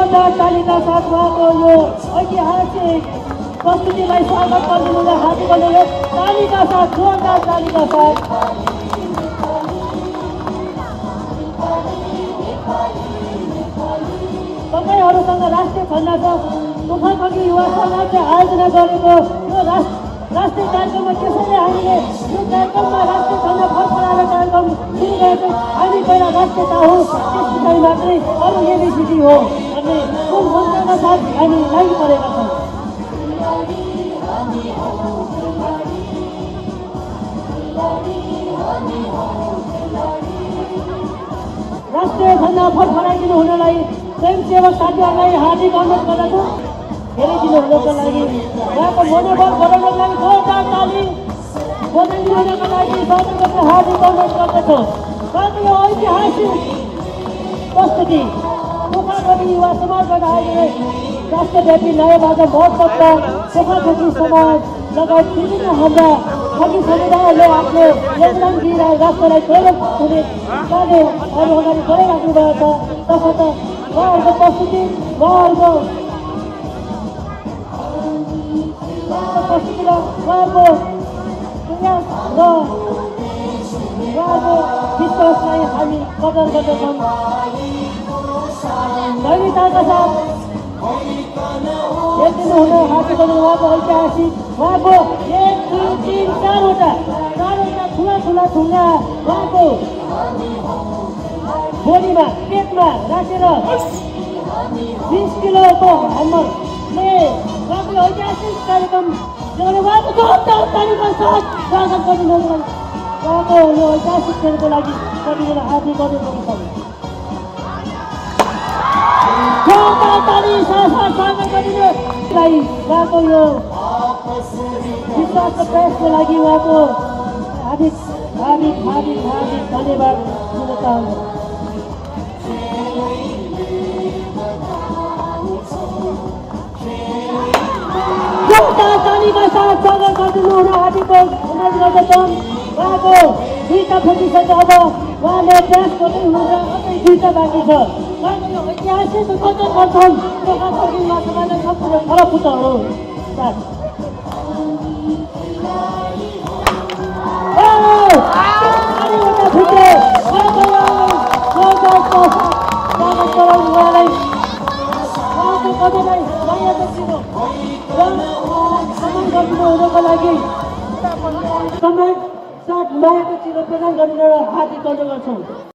जोरदार तालीका साथ उहाँको यो ऐतिहासिक प्रस्तुतिलाई स्वागत गरिदिनुलाई हार्दिक अनुरोध। तालीका साथ, जोरदार तालीका साथ। तपाईँहरूसँग राष्ट्रिय झन्डा छ। पोखरखोकी युवा समाजले आयोजना गरेको यो राष्ट्रिय कार्यक्रममा त्यसैले हामीले यो कार्यक्रममा राष्ट्रिय झन्डा फरफराएर कार्यक्रम सुरु गरेको हामी पहिला राष्ट्रियता हो, त्यस पछाडि मात्रै अरू एबिसिडी हो भन्ने कुन मन्त्रका साथ हामी लागि परेका छौँ। राष्ट्रिय झन्डा फरफराइदिनु हुनलाई स्वयंसेवक साथीहरूलाई हार्दिक अनुरोध गर्दछु। धेरै दिनहरूको लागि उहाँको मनोबल बढाउनको लागि जोरदार ताली बजाइदिनुको लागि सबैको हार्दिक अनुरोध गर्दछु। साथै यो ऐतिहासिक प्रस्तुति पोखरखोकी युवा समाजबाट आयोजित राष्ट्रव्यापी नयाँ बाजा महोत्सवका पोखरखोकी समाज लगायत विभिन्न हाम्रा खगी समुदायहरूले आफ्नो योगदान दिएर राष्ट्रलाई गौरव हुने कार्य अगाडि बढाइराख्नु भएको छ। तसर्थ उहाँहरूको प्रस्तुति उहाँहरूको प्रयास र उहाँको विश्वासलाई हामी कदर गर्दछौँ। धैर्यताका साथ हेरिदिनु हुन हार्दिक अनुरोध। उहाँको ऐतिहासिक उहाँको 1 2 3 4वटा ठुला ढुङ्गा उहाँको बोलीमा पेटमा राखेर 20 किलोको हाम्रोले उहाँको ऐतिहासिक कार्यक्रम उहाँको जोरदार तालीका साथ स्वागत गरिदिनु। उहाँको यो ऐतिहासिक खेलको लागि सबैजना हार्दिक अनुरोध गर्दछु। जोरदार ताली साथ स्वागत गरिदिनु। उहाँको यो विश्वास र प्रयासको लागि उहाँको हार्दिक धन्यवाद दिन चाहन्छु। जोरदार तालीका साथ स्वागत गरिदिनु हुन हार्दिक अनुरोध गर्दछौँ। उहाँको 2टा फुटिसक्यो। अब उहाँले प्रयास गर्दै हुनुहुन्छ, अझै 2टा बाँकी छ। उहाँको यो ऐतिहासिक कदर गर्छौँ पोखरखोकीमा समाजलाई सम्पूर्ण खरफुटहरू हुनको लागि समय साथ मायाको चिरो प्रदान गरेर हार्दिक अनुरोध गर्छौँ।